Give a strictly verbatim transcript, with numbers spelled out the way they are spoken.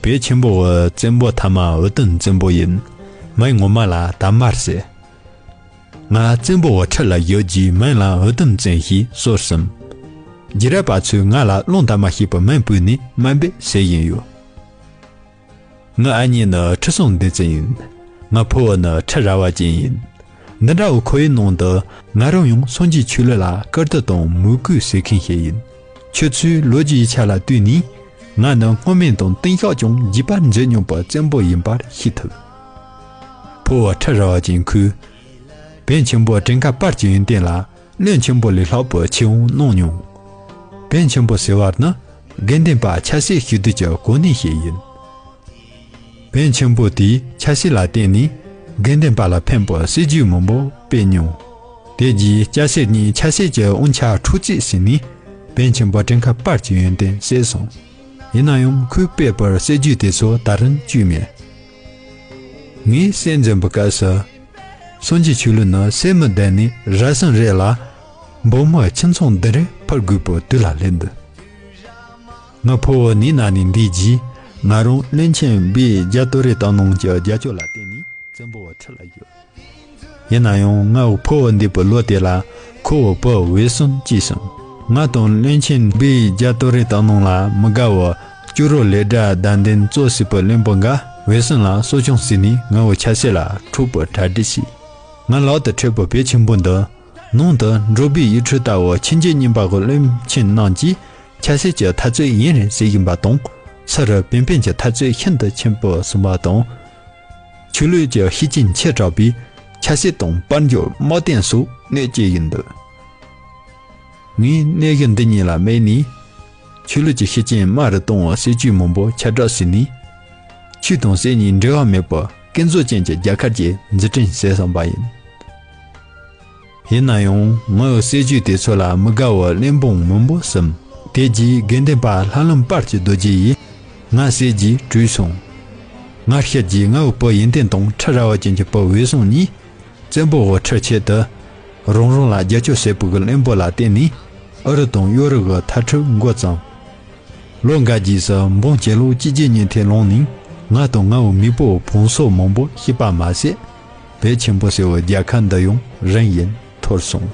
བོད་ཆེན་པོ་བའི་བཙན་པོ་ཐ་མ་འུ་དུམ་བཙན་པོ་ཡིན། མིང་ངོ་མ་ལ་དར་དམར་ཟེར། ང་བཙན་པོ་བའི་ཁྲི་ལ་བཞུགས་རྗེས་མིང་ལ་འུ་དུམ་བཙན་ཞེས་གསོལ་ཟིན། རྗེས་རབས་པ་ཚོས་ང་ལ་རླུང་དར་མ་ཞེས་པའི་མིང་བོས་ནས་དམའ་འབེབས་བྱེད་བཞིན་ཡོད། ངའི་ཨ་མྱེས་ནི་ཁྲི་སྲོང་ལྡེ་བཙན་ཡིན། ངའི་ཕུ་བོ་ནི་ཁྲི་རལ་པ་ཅན་ཡིན། འདི་འདྲ་བོའི་ཁོར་ཡུག་ནང་དུ་ང་རང་ཡང་སངས་རྒྱས་ཆོས་ལུགས་ལ་བཀུར་སྟི་དང་མོས་གུས་བྱེད་མཁན་ཞིག་ཡིན། ཁྱོད་ཚོས་ལོ་རྒྱུས་ཡིག་ཆ་ལ་ལྟོས་ནས། ང་ནི་སྔོན་སྨན་དང་བསྟེན་ཤོག་ཀྱང་བགྱིས་པར་མཛད་མྱོང་པའི་བཙན་པོ་ཡིན་པར་ཤེས་ཐུབ། ཕུ་བོ་ཁྲི་རལ་པ་ཅན་ཁོས། བན་ཆེན་པོ་བྲན་ཁ་དཔལ་གྱི་ཡོན་ཏན་ལ། བློན་ཆེན་པོ་ལས་ལྷག་པའི་ཆེ་བོ་གནང་མྱོང་། བན་ཆེན་པོ་ཟེར་བ་ནི་དགེ་ལྡན་པ་ཆབ་སྲིད་ཞི་བདེ་གྱི་གོ་གནས་ཤིག་ཡིན། བན་ཆེན་པོ་དེས་ཆབ་སྲིད་ལ་བརྟེན་ནས་དགེ་ལྡན་པ་ལ་ཕན་པའི་སྲིད་ཇུས་མང་པོ་སྤེལ་མྱོང་། དེ་རྗེས་སྐྱ་སེར་གཉིས་ཆབ་སྲིད་ཀྱི་དབང་ཆ་འཕྲོག་རྩིས་བྱས་ནས་བན་ཆེན་པོ་བྲན་ཁ་དཔལ་གྱི་ཡོན་ཏན་བསད་སོང་། ཡིན་ན་ཡང་ཁོས་སྤེལ་པའི་སྲིད་ཇུས་དེ་ཚོ་ད་རུང་བཅོས་མེད། ངས་སྲས་འཛིན་པའི་སྐབས་སུ། སངས་རྒྱས་ཆོས་ལུགས་ནི་སེམས་མི་བདེ་ནས་ར་སང་རེད་ལ། འབངས་མི་ཁྱིམ་ཚང་འདི་རུ་འཕུར་དགོས་པའི་དུས་ལ་སླེབས་འདུག་ངའི་ཕུ་བོ་ནད་ན་ནས་འདས་རྗེས་ང་རང་བློན་ཆེན་སྦས་རྒྱ་ཏོ་རེ་བཏང་གནང་གི་རྒྱབ་སྐྱོར་ལ་བརྟེན་ནས་བཙན་པོ་བའི་ཁྲི་ལ་བཞུགས། ཡིན་ན་ཡང་ངའི་ཕུ་བོ་འདས་པའི་ལོ་དེ་ལ་ཁོ་བོའི་བུ་འོད་སྲུང་སྐྱེས་སོང་། ང་དང་བློན་ཆེན་སྦས་རྒྱ་ཏོ་རེ་བཏང་གནང་ལ་མི་དགའ་བའི་ཅོག་རོ་ལས་སྒྲ་བདའ་འདེད་གཙོ་བྱས་པའི་བློན་པོ་འགས་འོད་སྲུང་ལ་གསོ་སྐྱོང་བྱས་ནས་ངའི་ཆབ་སྲིད་ལ་འཕྲོག་པའི་གྲ་སྒྲིག་བྱས། ང་ལག་ཏུ་ཁྲིད་པའི་བོད་ཆེན་པོ་འདི། ནང་དུ་འབྲོག་པའི་ཡིག་འཕྲུལ་ལྟ་བུ་ཆོས་བརྒྱུད་རྙིང་པ་གི་བློན་ཆེན་རྣམས་ཀྱིས་ཆབ་སྲིད་ཀྱི་འཐབ་རྩོད་ཡུན་རིང་བྱེད་བཞིན་པ་དང་། ཕྱི་རུ་བན་བོན་གྱི་འཐབ་རྩོད་ཤིན་ཏུ་ཆེན་པོ་སོང་བ་དང་། ཆོས་ལུགས་ཀྱི་ཤུགས་རྐྱེན་ཆེ་དྲགས་པས་ཆབ་སྲིད་དང་དཔལ་འབྱོར་དམག་དོན་སོགས་གནོད་སྐྱེལ་བཞིན་འདུག་ངས་གནས་གཞི་འདི་གཉིས་ལ་དམིགས་ནས། ཆོས་ལུགས་ཀྱི་ཤུགས་རྐྱེན་དམའ་རུ་གཏོང་བའི་སྲིད་ཇུས་མང་པོ་ཁྱབ་བསྒྲགས་བྱས་ནས། ཆོས་དང་སྲིད་གཉིས་འབྲེལ་བ་མེད་པར་ཀུན་རྫོབ་ཅན་གྱི་རྒྱལ་ཁབ་ཅིག་འཛུགས་སྐྲུན་བྱས་སོང་བ་ཡིན། ཡིན་ན་ཡང་ངའི་སྲིད་ཇུས་དེ་ཚོ་ལ་མི་དགའ་བའི་བློན་འབངས་མང་པོ་ཟིན། དེ་རྗེས་དགེ་ལྡན་པ་ལྷ་ལུང་དཔལ་གྱི་རྡོ་རྗེ་ཡིས་ང་བསད་རྗེས་བྲོས་སོང་། ང་ཤི་རྗེས་ངའི་བུ་ཡོན་ཏན་དང་ཁྲི་རལ་པ་ཅན་གྱི་བུ་འོད་སྲུང་གཉིས། བཙན་པོ་བའི་ཁྲི་ཆེད་དུ། རང་རང་ལ་རྒྱབ་སྐྱོར་བྱེད་པའི་བློན་པོ་ལ་བརྟེན་ནས། ཨུ་རུ་དང་ཡོ་རུབ་ཀྱི་འཐབ་འཁྲུག་འགོ་བརྩམས། ལོ་འགའ་རྗེས་སུ་འབངས་སྤྱི་ལོ་གཅིག་བརྒྱད་ཉིས་ཐེར་ལོན་ནས། ང་དང་ངའི་མེས་པོའི་བོང་སོ་མང་པོ་ཤི་པ་མ་ཟད། བོད་ཆེན་པོ་ཟེར་བའི་རྒྱལ་ཁབ་འདི་ཡང་རིམ་བཞིན་འཐོར་སོང་།